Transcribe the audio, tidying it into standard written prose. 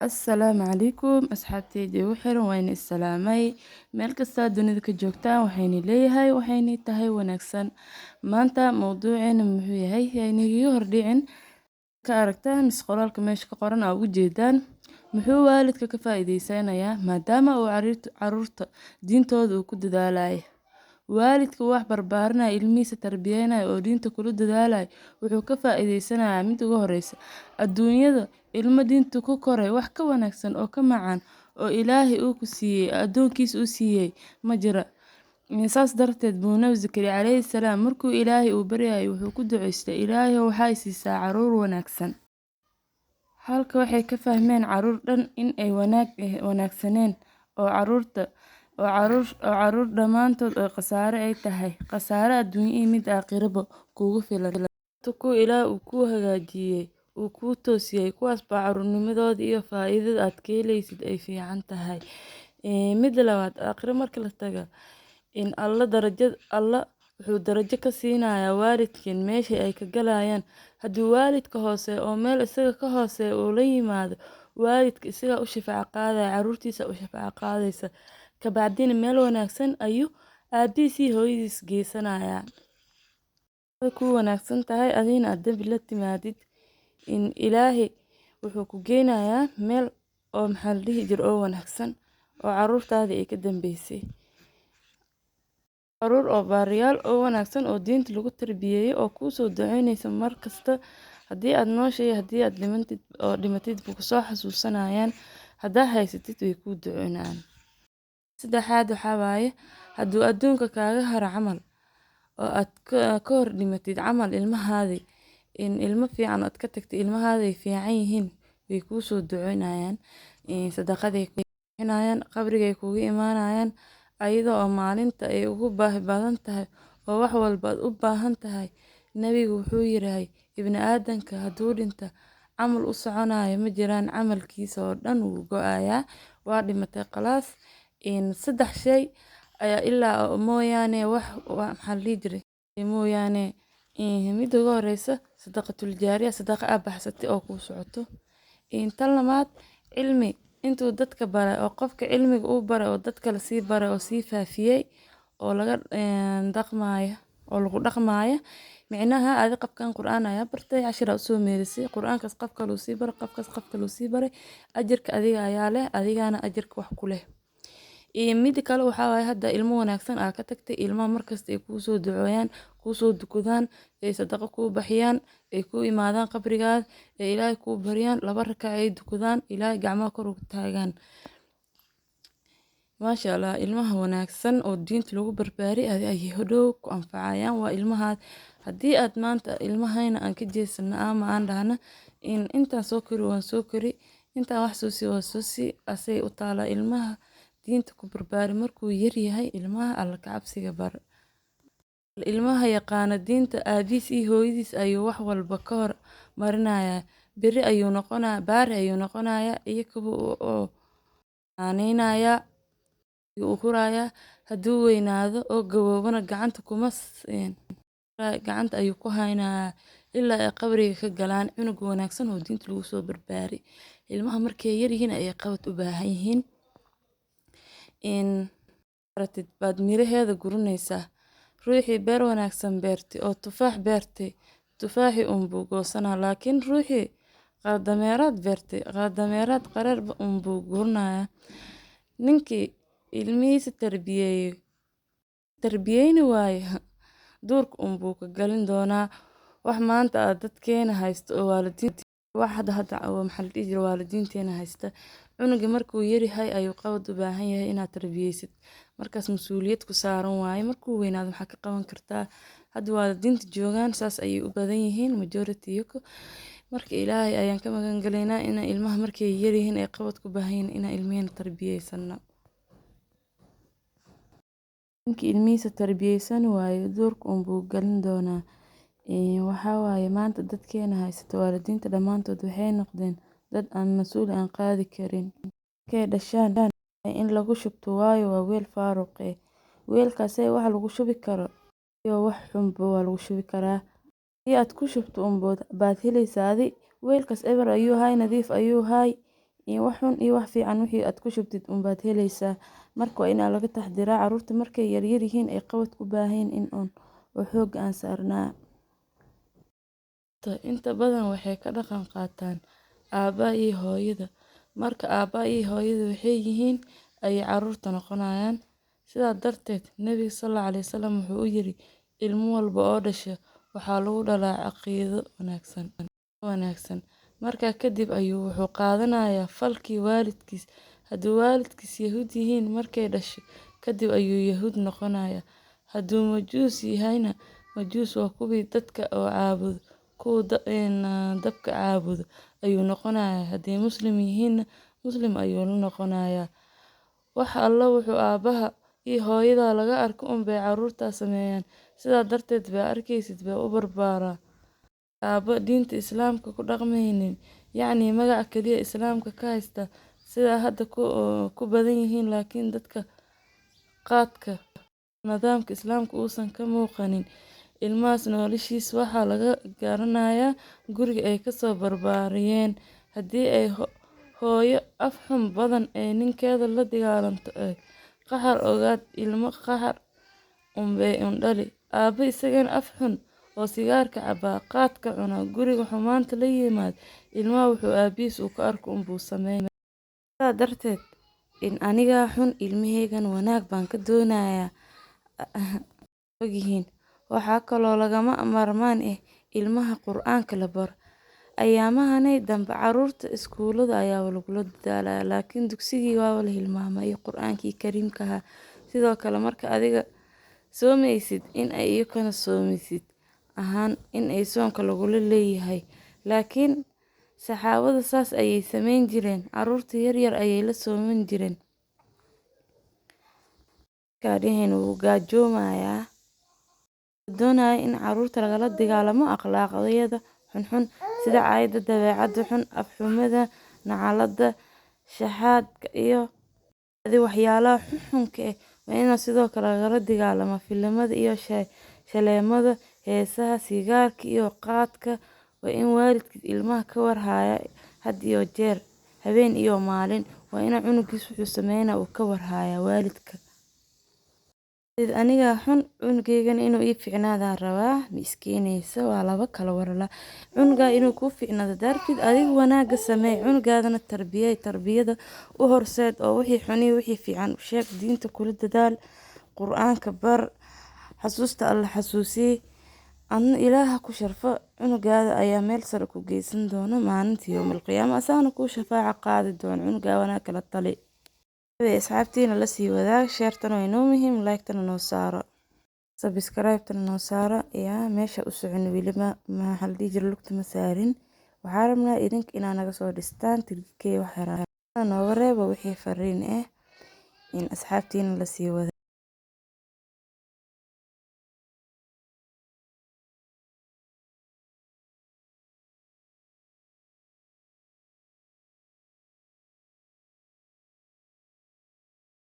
Assalaamu calaykum asxaabteyda igu xiran, waa idin salaamay. Meel kasta dunida ka joogtaan, waxayna leeyahay waxayna tahay wanaagsan. Maanta mowduuceena muxuu yahay? Haynigaga hordhicin ka aragtaan mise qoraalka meesha ka qoran aa ugu jeedaan, muxuu waalidka ka faa'iideysanayaa maadaama uu caruurta diintooda uu ku dadaalaya? Waalidka wax barbaarinaya, ilmihiisa tarbiyeynaya oo diinta kula dadaalaya, wuxuu ka faa'iideysanayaa mid ugu horeysa adduunyada. Ilmo diinta ku koray wax ka wanaagsan oo ka macaan oo Ilaahay uu ku siiyey, addoonkiisa uu siiyey, ma jira. Saas darteed buu Nabi Zakariya calayhi salaam markuu Ilaahay uu baryayay wuxuu ku duceystay, "Ilaahay, waxay siisaa caruur wanaagsan." Halka waxay ka fahmeen caruur dhan in ay wanaag wanaagsaneen oo caruurta oo caruur dhammaantood oo khasaare ay tahay, khasaare adduunyo iyo mid aakhiraba kugu filan. Kuwa Ilaah uu kuu hagaajiyey, uu kuu toosiyey, kuwaas baa caruurnimadooda iyo faa'iidada aad ka helaysid ay fiican tahay. Midda labaad, aakhiro marka la taga in Alla darajo, Alla wuxuu darajo ka siinayaa waalidkeen meesha ay ka galayaan. Haddii waalidka hoose oo meel isaga ka hooseeya uu la yimaado, waalidka isagaa u shafaaco qaadaya, caruurtiisa u shafaaco qaadaysa, kabacdina meel wanaagsan ayuu aabihiis iyo hooyadiis geysanayaa. Ku wanaagsan tahay adina aad dambi la timaadid, in Ilaahay wuxuu ku geynayaa meel oo, maxaa la dhihi jir, oo wanaagsan oo caruurtaadii ay ka dambeysay. Caruur oo baariyaal oo wanaagsan oo diinta lagu tarbiyeeyay oo kuu soo duceynaysa mar kasta, haddii aad nooshahay, haddii aad dhimantid oo dhimatid, buu kusoo xasuusanayaan. Haddaa haysatid, way kuu duceynayaan. Saddexaad waxaa waaye, hadduu adduunka kaaga haro camal oo aad ka hor dhimatid camal, ilmahaadii in ilmo fiican aad ka tagtay, ilmahaada ay fiican yihiin, way kuu soo duceynayaan, sadaqaday ku bixinayaan, qabrigay kugu imaanayaan, ayadoo oo maalinta ay ugu baahi badan tahay oo wax walba aad u baahan tahay. Nabigu wuxuu yirahay, ibni aadanka hadduu dhinto, camal u soconayo ma jiraan, camalkiisa oo dhan wuu go'ayaa, waa dhimatay, khalaas. In saddex shay ayaa ilaa mooyaane, wax maxaa la dhihi jiray mooyaane. Midda ugu horeysa, sadaqatul jaariya, sadaqa aad baxsatay oo kuu socoto. Tan labaad, cilmi intuu dadka baray, oo qofka cilmiga uu baray oo dad kale sii baray oo sii faafiyey oo laga dhaqmaayo oo lagu dhaqmaayo. Micnaha, adi qofkan Qur'aan ayaa bartay, cashir aa usoo meerisay, Qur'aankaas qof kale uu sii baray, qofkaas qof kale uu sii baray, ajarka adiga ayaa leh, adigana ajarka wax ku leh. Mida kale waxaa waaye, hadda ilmo wanaagsan aa ka tagtay, ilmaha markasta ay kuu soo duceeyaan, kuu soo dukadaan, ay sadaqo kuu baxiyaan, ay kuu imaadaan qabrigaada, ay Ilaahay kuu baryaan, laba rakac ay dukadaan, Ilaahay gacmaha kor ugu taagaan. Maasha Allah, ilmaha wanaagsan oo diinta lagu barbaariyay adi ayay hadhow ku anfacayaan, waa ilmahaas. Haddii aad maanta ilmahayna aan ka jeesano ama aan dhahno in intaan soo kori waan soo kori, intaan wax soo sii waan soo sii, asay u taalaa. Ilmaha diinta ku barbaari markuu yar yahay, ilmaha Alla ka cabsiga bar. Ilmaha yaqaana diinta, aabihiis iyo hooyadiis ayuu wax walba ka hor marinayaa, beri ayuu noqonayaa baari ayuu noqonayaa, iyakuba oo aaneynayaa, u hurayaa. Hadduu weynaado oo gaboobana, gacanta kuma gacanta ayuu ku haynayaa ilaa ay qabriga ka galaan, cunug wanaagsan oo diinta lagu soo barbaari. Ilmaha markay yar yihiin ayay qabad u baahan yihiin. In baratid baad miraheeda guranaysaa. Ruuxii beer wanaagsan beertay oo tufaax beertay, tufaaxii unbuu goosanaa, laakiin ruuxii qaldameeraad beertay, qaldameeraad qareer unbuu guranayaa. Ninkii ilmihiisa tarbiyeeyey, tarbiyeyni waaye, duurka unbuu ka galin doonaa. Wax maanta aad dadkeena haysto oo waalidiin, wax hadda oo, maxaa la dhihi jiray, waalidiinteena haysta, cunuga markuu yaryahay ayuu qabad u baahan yahay inaad tarbiyeysid, markaas mas'uuliyad ku saaran waaye. Markuu weynaado maxaa ka qaban kartaa? Hadda waalidiinta joogaan saas ayay u badan yihiin, majority iyagu. Marka Ilaahay ayaan ka magan galaynaa in ilmaha markay yaryihiin ay qabad ku baahan yihiin, inaan ilmaheena tarbiyeysano. Ninkii ilmihiisa tarbiyeysan waayo, duurka unbuu galin doonaa. Waxaa waaye, maanta dadkeena haysta waalidiinta dhammaantood waxay noqdeen dad aan mas'uul aan qaadi karin. Markay dhashaan in lagu shubto, waayo waa weel faaruq eh. Weelkaasee wax lagu shubi karo iyo wax xunba waa lagu shubi karaa. Haddii aad ku shubto unbood baad helaysaa. Adi weelkaas eber ayuu ahay, nadiif ayuu ahay. Iyo wax xun iyo wax fiican wixii aad ku shubtid unbaad helaysaa. Marka waa inaa laga taxdiraa caruurta markay yaryar yihiin ay qabad u baahan in uun oo xoog aan saarnaa. Inta badan waxay ka dhaqan qaataan aabbaha iyo hooyada. Marka aabbaha iyo hooyada waxay yihiin ayay caruurta noqonayaan. Sidaa darteed Nabiga sallallahu alayhi wasallam wuxuu u yiri ilmo walba oo dhasha waxaa lagu dhalaa caqiido wanaagsan. Markaa kadib ayuu wuxuu qaadanayaa falkii waalidkiis. Hadduu waalidkiis Yahuud yihiin markay dhashay kadib ayuu Yahuud noqonayaa. Hadduu Majuus yahayna, Majuus waa kuwii dadka oo caabudo, kuwa dabka caabudo ayuu noqonayaa. Haddii Muslim yihiinna, Muslim ayuu la noqonayaa. Wax alla wuxuu aabbaha iyo hooyada laga arko unbay caruurta sameeyaan. Sidaa darteed baa arkaysid bay u barbaaraa. Aabbo diinta Islaamka ku dhaqmaynin, yacni magac kaliya Islaamka ka haysta, sida hadda ku badan yihiin, laakiin dadka qaadka nidaamka Islaamka uusan ka muuqanin. Ilmahaas noloshiisa waxaa laga garanayaa guriga ay ka soo barbaariyeen. Haddii ay hooyo af xun badan ee ninkeeda la dagaalanto, ee qaxar ogaad ilmo qaxar unbay undhali. Aabbo isagana af xun oo sigaarka cabaa, qaadka cuna, guriga xumaanta la yimaad, ilmaha wuxuu aabihiis uu ka arko unbuu sameyn. Sidaa darteed in aniga xun ilmaheygan wanaag baan ka doonayaa ogyihiin. Waxaa kaloo lagama maarmaan ah ilmaha Qur'aanka la baro. Ayaamahanay dambe caruurta iskuulada ayaa lagula dadaalaya, laakiin dugsigii waa la hilmaamay Qur'aankii kariimka ahaa. Sidoo kale marka adiga soomaysid in ay iyakana soomaysid ahaan in ay soonka lagula leeyahay. Laakiin saxaabada saas ayay sameyn jireen, caruurta yaryar ayay la sooman jireen. Kaadhihin wuu gaajoomayaa. Doonaya in caruurta lagala dagaalamo akhlaaqyada xunxun sida caayda, dabeecadda xun, afxumada, nacalada, shaxaadka iyo waxyaalaha xunxunka ah. Waa in sidoo kale lagala dagaalamo filimada iyo shaleemada, heesaha, sigaarka iyo qaadka. Waa in waalidka ilmaha ka warhaya had iyo jeer, habeen iyo maalin. Waa in cunugiis wuxuu sameynaa uu ka warhaya waalidka. Aniga xun cunugeygana inuu ii fiicnaadaan rabaa, ma iskeenayso, waa laba kala warala. Cunuga inuu kuu fiicnaado darteed adigu wanaaga samee, cunugaadana tarbiyay, tarbiyada u horseed oo wixii xun iyo wixii fiican u sheeg, diinta kula dadaal, Qur'aanka bar, xasuusta Alla xasuusii, adna Ilaaha ku sharfo. Cunugaada ayaa meel sare ku geysan doona maalinta yawmul qiyaama, asaana kuu shafaaco qaadi doona. Cunugaa wanaag kala tali. Asxaabtiina la sii wadaag, share-tana waa inoo muhiim, like-tana noo saaro, subscribe-tana noo saaro. Yaa meesha u socon weli ma maxaa la dhihi jiray lugta ma saarin. Waxaa rabnaa idinka inaa naga soo dhistaan 3K. Waxaa nooga reeba wixii fariin ah in asxaabtiina la sii wadaag.